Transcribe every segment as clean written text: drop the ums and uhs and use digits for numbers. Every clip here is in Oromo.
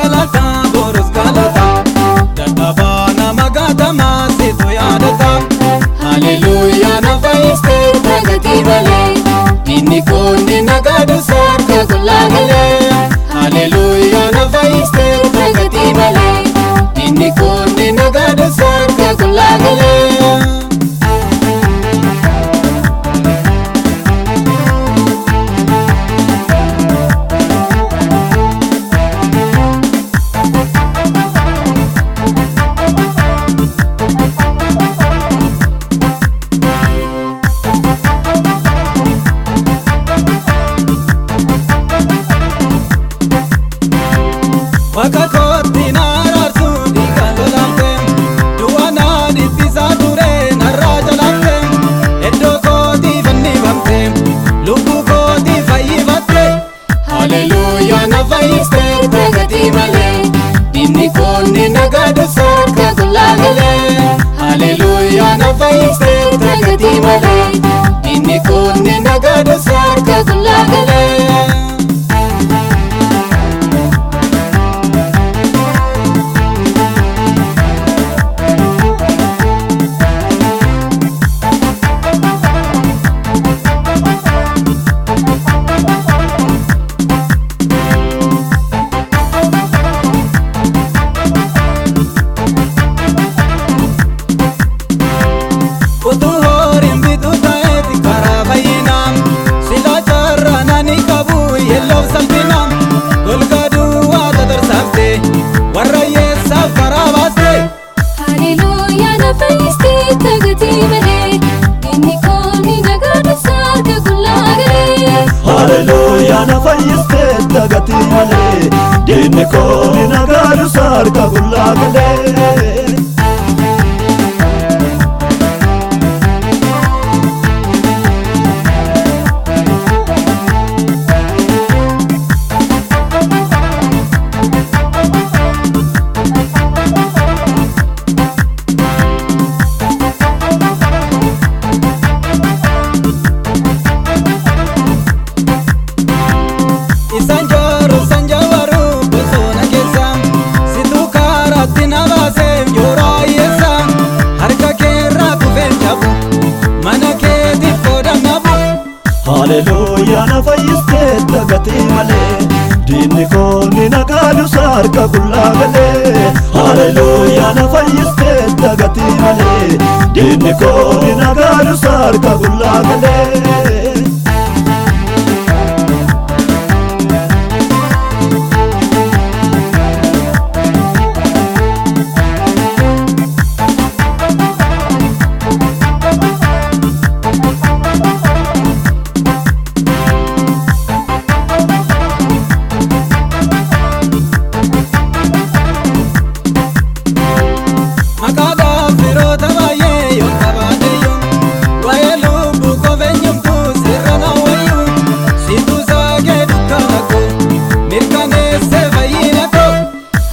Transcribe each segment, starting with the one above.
galata borus galata dadhabaa nama gaatamaa situ yaadata. Haleluuyaa na fayyistee gatii malee diinni koonni nagaa dursa harka qullaa galee. Haleluuyaa na fayyistee gatii malee diinni koonni nagaa dursa harka qullaa galee. Waaqa kootti na araarsu dhiiga lolaafte du'a na dhiphisaa ture narraa jalaafte iddoo kootii fannifamte lubbuu kootii fayyifatte. Haleluuyaa na fayyiste gatii malee diinni koonni nagaa dursa harka qullaa galee. Haleluuyaa na fayyiste gatii malee diinni koonni nagaa dursa harka qullaa galee. Utuu horiin bituu ta'eeti karaa fayyinaa sila carraa nani qabu yelloof salphinaa golgaa duwwaa tatarsaafte warra hiyyeessaaf karaa baaste. Haleluuyaa na fayyistee gatii malee diinni koonni nagaa dursa harka qullaa galee. Haleluuyaa na fayyistee gatii malee diinni koonni nagaa dursa harka qullaa galee. Isaan jooru isaan jawaaru bosona keessa situ karaatti na baaseef jooraa hiyyeessa harka keerraa kufeen cabu mana keetiif qooda nabu. Haleluuyaa na fayyistee gatii malee diinni koonni nagaa dursa harka qullaa galee. Haleluuyaa na fayyistee gatii malee diinni koonni nagaa dursa harka qullaa galee. Maqaadhaaf firoota baay'ee yoo qabaateyyuu waa'ee lubbuu koof eenyumtuu sirra na wayyuu situ saagee dukkana koo mirkaneessee fayyina koo.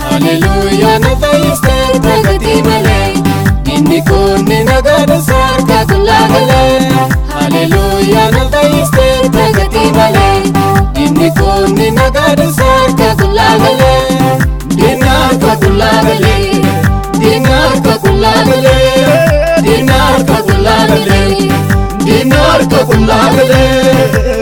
Haleluuyaa na fayyistee gatii malee diinni koonni nagaa dursa harka qullaa galee. Haleluuyaa na fayyistee gatii malee diinni koonni nagaa dursa harka qullaa galee. Diinni harka qullaa galee. Diinni harka qullaa galee. Diinni harka qullaa galee. Diinni harka qullaa galee.